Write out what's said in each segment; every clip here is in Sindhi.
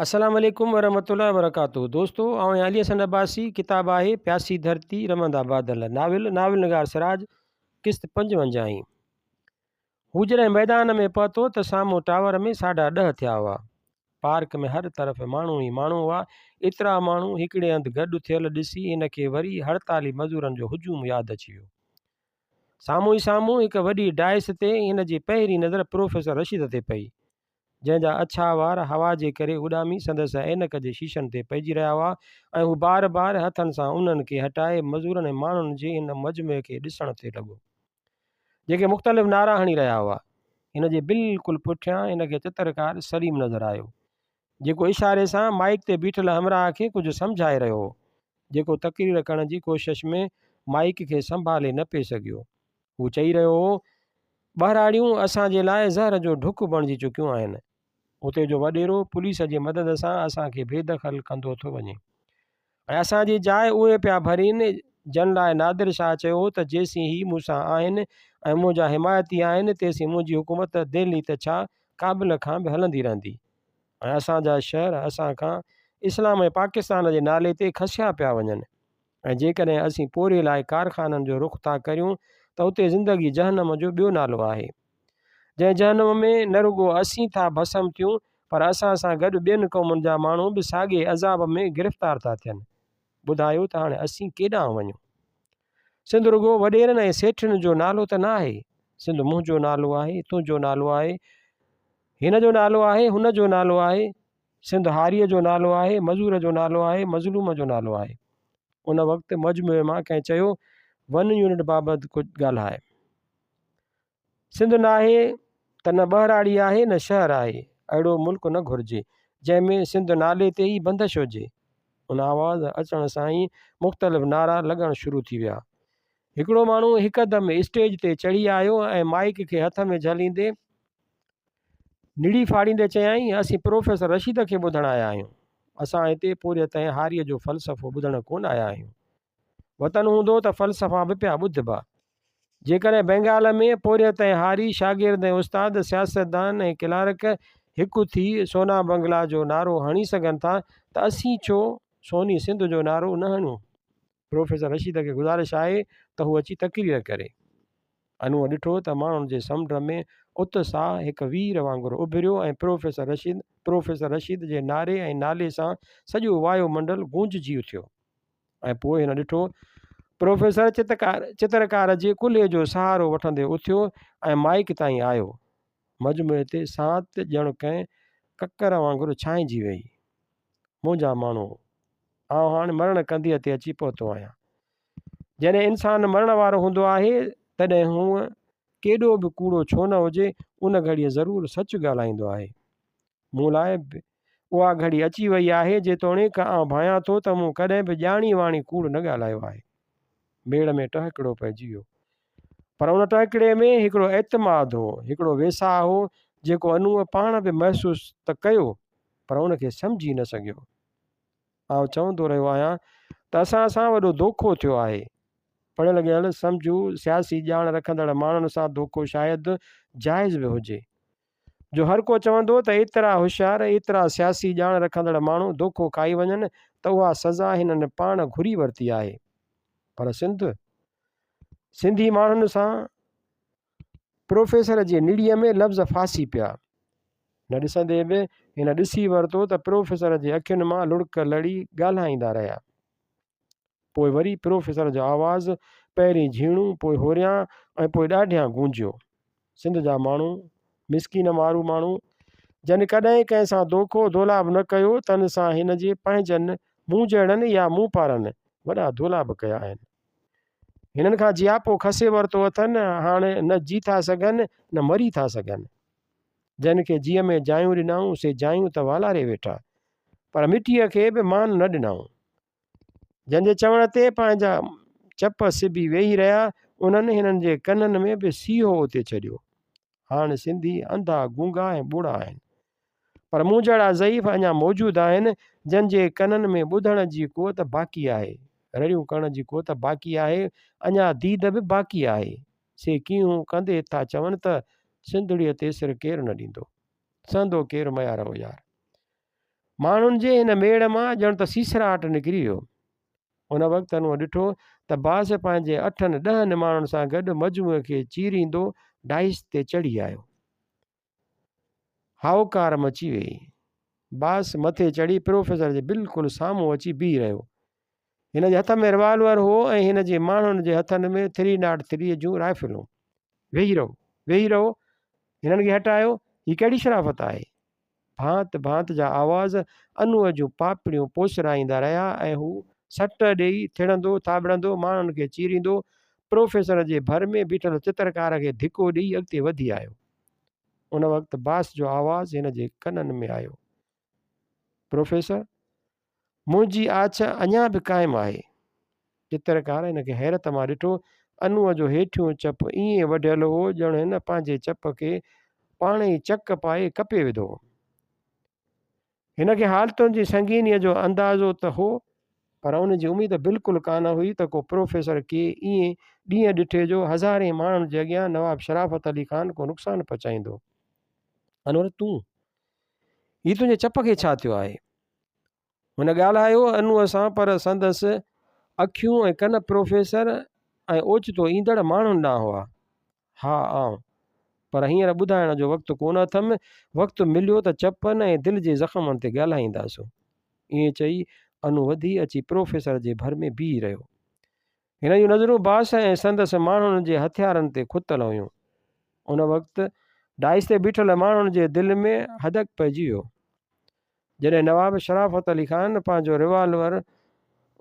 السلام عليڪم ورحمة الله وبرڪاته دوستو آئون آهيان علي حسن عباسي ڪتاب آهي پياسي ڌرتي رمندا بادل ناول ناول نگار سراج قسط پنجونجاهين هو جڏهن ميدان ۾ پهتو ته سامهون ٽاور ۾ ساڍا ڏهه ٿيا هئا پارڪ ۾ هر طرف ماڻهو ئي ماڻهو هئا ايترا ماڻهو هڪڙي هنڌ گڏ ٿيل ڏسي هن کي وري هڙتالي مزورن جو هجوم ياد اچي ويو سامهون ئي سامهون هڪ وڏي ڊائس تي هن جي پهرين نظر پروفيسر رشيد تي پئي جنهن جا اڇا وار هوا جي ڪري اڏامي سندس عينڪ جي شيشن تي پئجي رهيا هئا ۽ هو بار بار هٿن سان انهن کي هٽائي مزورن ۽ ماڻهن جي ان مجمعي کي ڏسڻ تي لڳو، جيڪي مختلف نعرا هڻي رهيا هئا. هن جي بلڪل پٺيان هن کي چترڪار سليم نظر آيو، جيڪو اشاري سان مائيڪ تي بيٺل همراهه کي ڪجهه سمجهائي رهيو هو، جيڪو تقرير ڪرڻ جي ڪوشش ۾ مائيڪ کي سنڀالي نه پئي سگهيو. هو چئي رهيو هو، ٻهراڙيون اسان جي لاء زهر جو ڍڪ بڻجي چڪيون آهن. اتي جو وڏيرو پوليس جي مدد سان اسان کي بي دخل ڪندو ٿو وڃي ۽ اسان جي جاء اهي پيا ڀرين جن لاء نادر شاهه چيو هو ته جيسين هي مون سان آهن ۽ منهنجا حمايتي آهن تيسين منهنجي حڪومت دهلي ته ڇا ڪابل کان به هلندي رهندي ۽ اسان جا شهر اسان کان اسلام ۽ پاڪستان جي نالي تي کسيا پيا وڃن. ۽ جيڪڏهن اسين پورهيي لاء ڪارخانن جو رخ ٿا ڪريون ته اتي زندگي جهنم جو ٻيو نالو آهي. جنهن جهنم ۾ نه رڳو اسين ٿا ڀسم ٿيون پر اسان سان گڏ ٻين قومن جا ماڻهو به ساڳئي عذاب ۾ گرفتار ٿا ٿين. ٻڌايو ته هاڻي اسين ڪيڏانهن وڃون؟ سنڌ رڳو وڏيرن ۽ سيٺين جو نالو ته نه آهي. سنڌ منهنجو نالو آهي، تنهنجو نالو آهي، هن جو نالو آهي، هن جو نالو آهي. سنڌ هاريء جو نالو آهي، مزور جو نالو آهي، مظلوم جو نالو آهي. ان وقت مجموعي مان ڪنهن چيو، ون يونٽ بابت ڪجهه ڳالهاء. سنڌ ناهي ته نه ٻهراڙي آهي نه شهر آهي. اهڙو ملڪ نه گهرجي، جنهن ۾ سنڌ نالي تي ئي بندش هجي. ان آواز اچڻ سان ئي مختلف نعرا لڳڻ شروع ٿي ويا. هڪڙو ماڻهو هڪدم اسٽيج تي چڙهي آيو ۽ مائيڪ کي هٿ ۾ جهليندي نڙي ڦاڙيندي چيائين، اسين پروفيسر رشيد کي ٻڌڻ آيا آهيون. اسان هتي پورهيت ۽ هاريء جو فلسفو ٻڌڻ ڪونه آيا آهيون. وطن هوندو ته فلسفا به پيا ٻڌبا. جيڪڏهن بينگال ۾ پورهيت ۽ هاري، شاگرد ۽ استاد، سياستدان ۽ ڪلارڪ هڪ ٿي سونا بنگلا جو نعرو هڻي سگهن ٿا ته اسين ڇو سوني سنڌ جو نعرو نه هڻون؟ پروفيسر رشيد کي گذارش آهي ته هو اچي تقرير ڪري. انوء ڏٺو ته ماڻهن جي سمنڊ ۾ اتساهه هڪ وير وانگر اڀريو ۽ پروفيسر رشيد پروفيسر رشيد جي نعري ۽ نالي سان سڄو وايو منڊل گونججي اٿيو ۽ پوء هن ڏٺو پروفيسر چتڪار چترڪار جي ڪلهي جو سهارو وٺندي اٿيو ۽ مائيڪ تائين آيو. مجموعي تي سانت ڄڻ ڪنهن ڪڪر وانگر ڇانئجي ويئي. منهنجا ماڻهو! آئون هاڻ مرڻ ڪنڌيء تي اچي پهتو آهيان. جڏهن انسان مرڻ وارو هوندو آهي، تڏهن هو ڪيڏو به ڪوڙو ڇو نه هجي، ان گهڙيء ضرور سچ ڳالهائيندو آهي. مون لاء به اها گهڙي اچي وئي آهي، جيتوڻيڪ آئون ڀانيان ٿو ته مون ڪڏهن به ڄاڻي واڻي ڪوڙ نه ڳالهايو آهي. ميڙ ۾ ٽهڪڙو پئجي ويو. پر ان ٽهڪڙي ۾ هڪڙو اعتماد هو، هڪڙو ويساهه هو، جيڪو انوء پاڻ به محسوس ته ڪيو، پر ان کي سمجهي نه سگهيو. آئون چوندو رهيو آهيان ته اسان سان وڏو دوکو ٿيو آهي. پڙهيل ڳڙهيل، سمجهو، سياسي ڄاڻ رکندڙ ماڻهن سان دوکو شايد جائز به هجي. جو هر ڪو چوندو ته ايترا هوشيار، ايترا سياسي ڄاڻ رکندڙ ماڻهو دوکو کائي وڃن ته اها سزا هنن پاڻ گهري ورتي آهي. پر سنڌ؟ سنڌي ماڻهن سان؟ پروفيسر جي نڙيء ۾ لفظ ڦاسي پيا. نه ڏسندي به هن ڏسي ورتو ته پروفيسر جي اکين مان لڙڪ لڙي ڳالهائيندا رهيا. پوء وري پروفيسر جو آواز پهرين جهيڻو، پوء هوريان ۽ پوء ڏاڍيان گونجيو. سنڌ جا ماڻهو، مسڪين مارو ماڻهو، جن ڪڏهن ڪنهن سان دوکو دولاب نه ڪيو، تن سان هن جي پنهنجن مون جهڙن يا مون پارن وڏا دولاب ڪيا آهن. هنن کان جياپو کسي ورتو اٿن، هاڻ نه جي ٿا سگهن نه مري ٿا سگهن. جن کي جيء ۾ جايون ڏنائون، سي جايون ته والاري ويٺا، پر مٽيء کي به مان نه ڏنائون. جن جي چوڻ تي پنهنجا چپ سبي ويهي رهيا، انهن هنن جي ڪنن ۾ به سيهو اوتي ڇڏيو. هاڻ سنڌي انڌا، گونگا ۽ ٻوڙا آهن. پر مون جهڙا ضعيف اڃا موجود آهن، جن جي ڪنن ۾ ٻڌڻ جي قوت باقي آهي، رڙيون ڪرڻ جي قوت باقي آهي، اڃا ديد به باقي آهي. سي ڪيهون ڪندي ٿا چون ته سنڌڙيء تي سر ڪير نه ڏيندو، سهندو ڪير ميار او يار. ماڻهن جي هن ميڙ مان ڄڻ ته سيسراٽ نڪري ويو. ان وقت انوء ڏٺو ته باس پنهنجي اٺن ڏهن ماڻهن سان گڏ مجموعي کي چيريندو ڊائس تي چڙهي آيو. هائوڪار مچي ويئي. باس مٿي چڙهي پروفيسر جي بلڪل سامهون اچي بيهي رهيو. هن جي هٿ ۾ ريوالور هو ۽ هن جي ماڻهن جي هٿن ۾ ٿري not ٿريء جون رائفلون. ويهي رهو، ويهي رهو، هنن کي هٽايو، هي ڪهڙي شرافت آهي؟ ڀانت ڀانت جا آواز انوء جون پاپڙيون پوسرائيندا رهيا ۽ هو سٽ ڏيئي ٿڙندو ٿاٻڙندو ماڻهن کي چيريندو پروفيسر جي ڀر ۾ بيٺل چترڪار کي ڌڪو ڏيئي اڳتي وڌي آيو. ان وقت باس جو آواز هن جي ڪنن ۾ آيو. پروفيسر! منهنجي آڇ اڃا به قائم آهي. چترڪار هن کي حيرت مان ڏٺو. انوء جو هيٺيون چپ ائين وڍيل هو ڄڻ هن پنهنجي چپ کي پاڻ ئي چڪ پائي ڪپي وڌو هو. هن کي حالتن جي سنگينيء جو اندازو ته هو، پر ان جي اميد بلڪل ڪانه هئي ته ڪو پروفيسر ڪي ائين ڏينهن ڏٺي جو هزارين ماڻهن جي اڳيان نواب شرافت علي خان ڪو نقصان پهچائيندو. انور، تون! هي تنهنجي چپ کي ڇا ٿيو آهي؟ هن ڳالهايو انوء سان پر سندس اکيون ۽ ڪن پروفيسر ۽ اوچتو ايندڙ ماڻهن ڏانهن هئا. ها آئون. پر هينئر ٻڌائڻ جو وقت ڪونه اٿم. وقت مليو ته چپن ۽ دل جي زخمن تي ڳالهائينداسون. ائين چئي انو وڌي اچي پروفيسر جي ڀر ۾ بيهي رهيو. هن جون نظرون باس ۽ سندس ماڻهن جي هٿيارن تي کتل هيون. ان وقت ڊائس تي بيٺل ماڻهن جي دل ۾ هدڪ پئجي ويو. جڏهن نواب شرافت علي خان پنهنجو ريوالور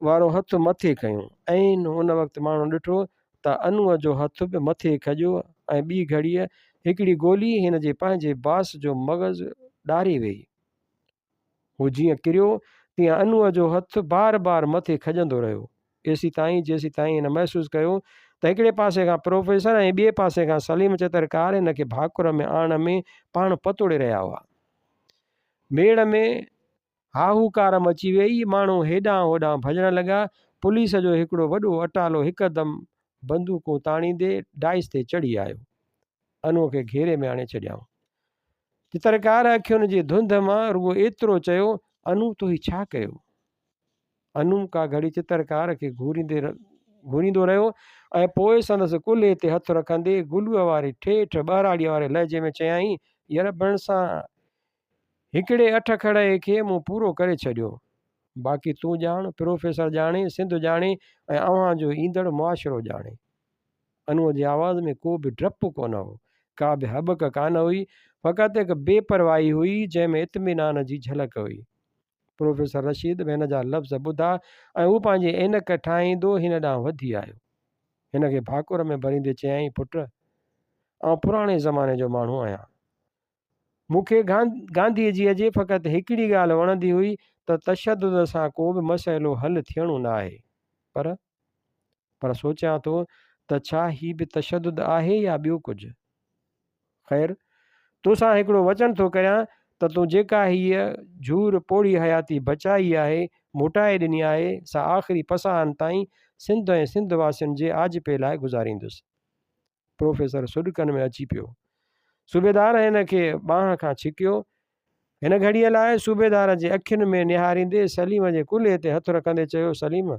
وارو هٿ مٿي کنيو. عين ان وقت ماڻهن ڏٺو ته انوء جو هٿ به مٿي کڄيو ۽ ٻي گهڙيء هڪڙي گولي هن جي پنهنجي باس جو مغز ڏاري ويئي. هو جيئن ڪريو، تيئن انوء جو هٿ بار بار مٿي کڄندو رهيو. ايسيتائين، جيسيتائين هن محسوس ڪيو ته هڪڙي پاسي کان پروفيسر ۽ ٻئي پاسي کان سليم چترڪار هن کي ڀاڪر ۾ آڻڻ ۾ پاڻ پتوڙي رهيا هئا. ميڙ ۾ هاهوڪار مچي ويئي. ماڻهو هيڏانهن هوڏانهن ڀڄڻ لڳا. پوليس جو هڪڙو وڏو اٽالو هڪدم بندوقون تاڻيندي ڊائس تي چڙهي آيو. انوء کي گهيري ۾ آڻي ڇڏيائون. چترڪار اکين جي ڌنڌ مان رڳو ايترو چيو، انو تو هي ڇا ڪيو؟ انو ڪا گهڙي چترڪار کي گهوريندي گهوريندو رهيو ۽ پوء سندس ڪلهي تي هٿ رکندي گلوء واري ٺيٺ ٻهراڙيء واري لهجي ۾ چيائين، ير ڀيڻسان! هڪڙي اٺ کڙئي کي مون پورو ڪري ڇڏيو. باقي تون ڄاڻ، پروفيسر ڄاڻي، سنڌ ڄاڻي ۽ اوهان جو ايندڙ معاشرو ڄاڻي. انوء جي آواز ۾ ڪو به ڊپ ڪونه هو، ڪا به هٻڪ ڪانه هئي، فقط هڪ بي پرواهي هئي، جنهن ۾ اطمينان جي جهلڪ هئي. پروفيسر رشيد به هن جا لفظ ٻڌا ۽ هو پنهنجي عينڪ ٺاهيندو هن ڏانهن وڌي آيو. هن کي ڀاڪر ۾ ڀريندي چيائين، پٽ! آئون پراڻي زماني جو ماڻهو آهيان. مون کي گانڌيء جيء جي فقط هڪڙي ڳالهه وڻندي هئي ته تشدد سان ڪو به مسئلو حل ٿيڻو نه آهي. پر. پر سوچيان ٿو ته ڇا هي به تشدد آهي يا ٻيو ڪجهه؟ خير، تو سان هڪڙو وچن ٿو ڪريان ته تون جيڪا هيء جهور پوڙهي حياتي بچائي آهي، موٽائي ڏني آهي، سا آخري پساهن تائين سنڌ ۽ سنڌ واسين جي آجپي لاء گذاريندس. پروفيسر سڏڪن ۾ اچي پيو. صوبيدار هن کي ٻانهن کان ڇڪيو. هن گهڙيء لاء صوبيدار جي اکين ۾ نهاريندي سليم جي ڪلهي تي هٿ رکندي چيو، سليم،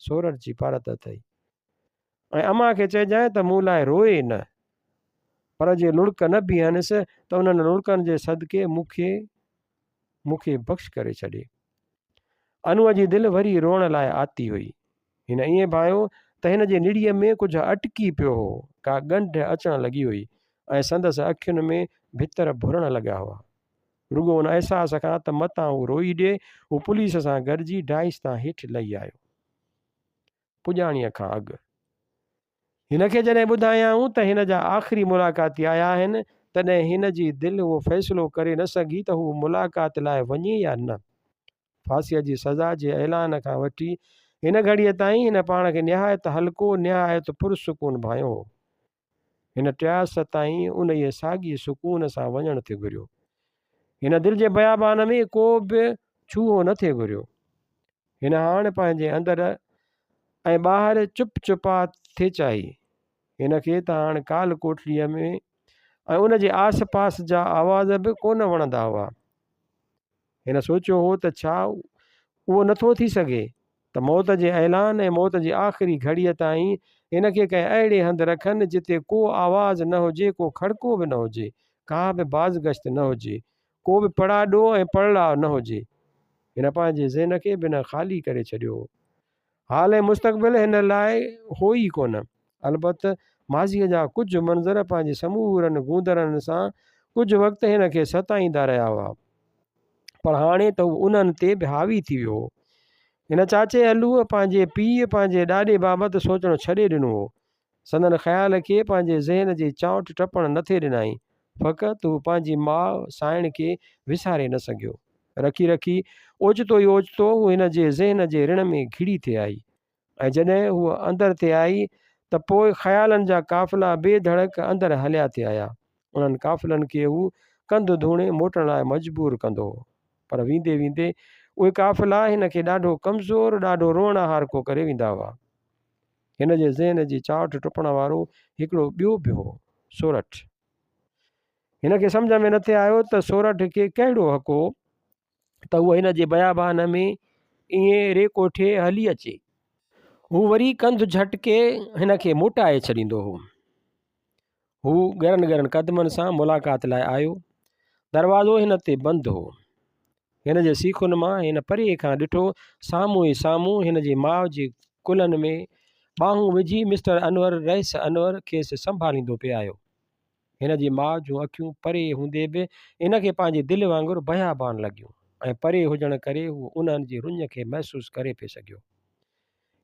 سورٺ جي پارت اٿئي ۽ امان کي چئجانء ته مون لاء روئي نه، پر جي لڙڪ نه بيهنس ته انهن لڙڪن جي صدقي مون کي مون کي بخش ڪري ڇڏي. انوء جي دل وري روئڻ لاء آتي هئي. هن ائين ڀانئيو ته هن جي نڙيء ۾ ڪجهه اٽڪي پيو هو، ڪا ڳنڍ اچڻ لڳي هئي ۽ سندس اکين ۾ ڀتر ڀرڻ لڳا هئا. رڳو ان احساس کان ته متان هو روئي ڏئي، هو پوليس سان گڏجي ڊائس تان هيٺ لهي آيو. پڄاڻيء کان اڳ. هن کي جڏهن ٻڌايائون ته هن جا آخري ملاقاتي آيا آهن، تڏهن هن جي دل اهو فيصلو ڪري نه سگهي ته هو ملاقات لاء وڃي يا نه. ڦاسيء جي سزا جي اعلان کان وٺي هن گهڙيء تائين هن پاڻ کي نهايت هلڪو، نهايت پرسڪون ڀانيو هو. هن ٽياس تائين انهيء ساڳئي سڪون سان وڃڻ ٿي گهريو. هن دل جي بيابان ۾ ڪو به ڇوهو نه ٿي گهريو. هن هاڻ پنهنجي اندر ۽ ٻاهر چپ چپات ٿي چاهي. هن کي ته هاڻ ڪال ڪوٺڙيء ۾ ۽ ان جي آس پاس جا آواز به ڪونه وڻندا هئا. هن سوچيو هو ته ڇا اهو نٿو ٿي سگهي ته موت جي اعلان ۽ موت جي آخري گهڙيء تائين هن کي ڪنهن اهڙي هنڌ رکن جتي ڪو آواز نه هجي، ڪو کڙڪو به نه هجي، ڪا به بازگشت نه هجي، ڪو به پڙاڏو ۽ پڙلاء نه هجي. هن پنهنجي ذهن کي بنهه خالي ڪري ڇڏيو هو. حال ۽ مستقبل هن لاء هو ئي ڪونه. البت ماضيء جا ڪجهه منظر پنهنجي سمورن گوندرن سان ڪجهه وقت هن کي ستائيندا رهيا هئا. پر هاڻي ته هو انهن تي به حاوي ٿي ويو هو. هن چاچي علوء پنهنجي پيء، پنهنجي ڏاڏي بابت سوچڻ ڇڏي ڏنو هو. سندن خيال کي پنهنجي ذهن جي چانئٺ ٽپڻ نه ٿي ڏنائين. فقط هو پنهنجي ماء سانئڻ کي وساري نه سگهيو. رکي رکي اوچتو ئي اوچتو هو هن جي ذهن جي رڻ ۾ گهڙي ٿي آئي. ۽ جڏهن هوء اندر ٿي آئي ته پوء خيالن جا قافلا بي ڌڙڪ اندر هليا ٿي آيا. انهن قافلن کي هو ڪنڌ ڌوڻي موٽڻ لاء مجبور ڪندو هو. پر ويندي ويندي اهي قافلا هن کي ڏاڍو ڪمزور، ڏاڍو روئڻهارڪو ڪري ويندا هئا. هن جي ذهن جي چاٺ ٽپڻ وارو هڪڙو ٻيو به هو، سورٺ. هن کي سمجهه ۾ نه ٿي آيو ته سورٺ کي ڪهڙو حق هو ته هوء هن جي بيابان ۾ ائين ريڪوٺي هلي اچي. هو وري ڪنڌ جهٽڪي هن کي موٽائي ڇڏيندو هو. هو ڳرن ڳرن قدمن سان ملاقات لاء آيو. دروازو هن تي بند هو. هن جي سيخن مان هن پري کان ڏٺو، سامهون ئي سامهون هن جي ماء جي ڪلهن ۾ ٻانهون وجهي مسٽر انور، رئيس انور، کيس سنڀاليندو پئي آيو. هن جي ماء جون اکيون پري هوندي به هن کي پنهنجي دل وانگر بيابان لڳيون ۽ پري هجڻ ڪري هو انهن جي رڃ کي محسوس ڪري پئي سگهيو.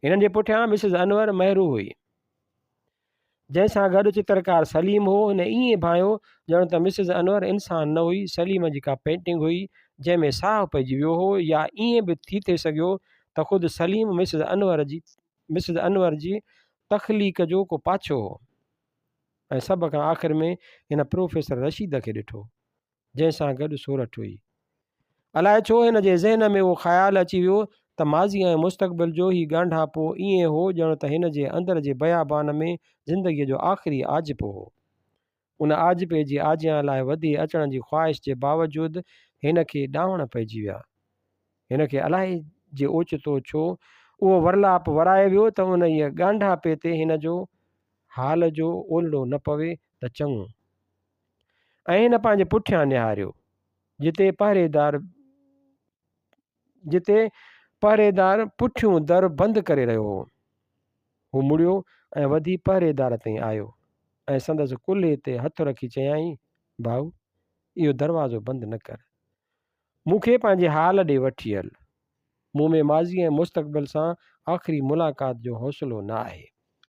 هنن جي پٺيان مسز انور مهرو هئي، جنهن سان گڏ چترڪار سليم هو. هن ائين ڀانيو ڄڻ ته مسز انور انسان نه هئي، سليم جي ڪا پينٽنگ هئي، جنهن ۾ ساهه پئجي ويو هو يا ائين به ٿي ٿي سگهيو ته خود سليم مسز انور جي مسز انور جي تخليق جو ڪو پاڇو هو. ۽ سڀ کان آخر ۾ هن پروفيسر رشيد کي ڏٺو، جنهن سان گڏ سورٺ هئي. الائي ڇو هن جي ذهن ۾ اهو خيال اچي ويو ته ماضي ۽ مستقبل جو هي ڳانڍاپو ائين هو ڄڻ ته هن جي اندر جي بيابان ۾ زندگيء جو آخري آجپو هو. ان آجپي جي آجيان لاء وڌي اچڻ جي خواهش جي باوجود هن کي ڏانوڻ پئجي ويا. هن کي الائي جي اوچتو ڇو اهو ورلاپ ورائي ويو ته انهيء ڳانڍاپي تي هن جو حال جو اولڙو نه پوي ته چڱو. ۽ هن پنهنجي پٺيان نهاريو، جتي پهريدار جتي پهريدار پٺيون در بند ڪري رهيو هو. هو مڙيو ۽ وڌي پهريدار تائين آيو ۽ سندس ڪلهي تي هٿ رکي چيائين، ڀائو، اهو دروازو بند نه ڪر. مون کي پنهنجي حال ڏي وٺي هل. مون ۾ ماضي ۽ مستقبل سان آخري ملاقات جو حوصلو نه آهي.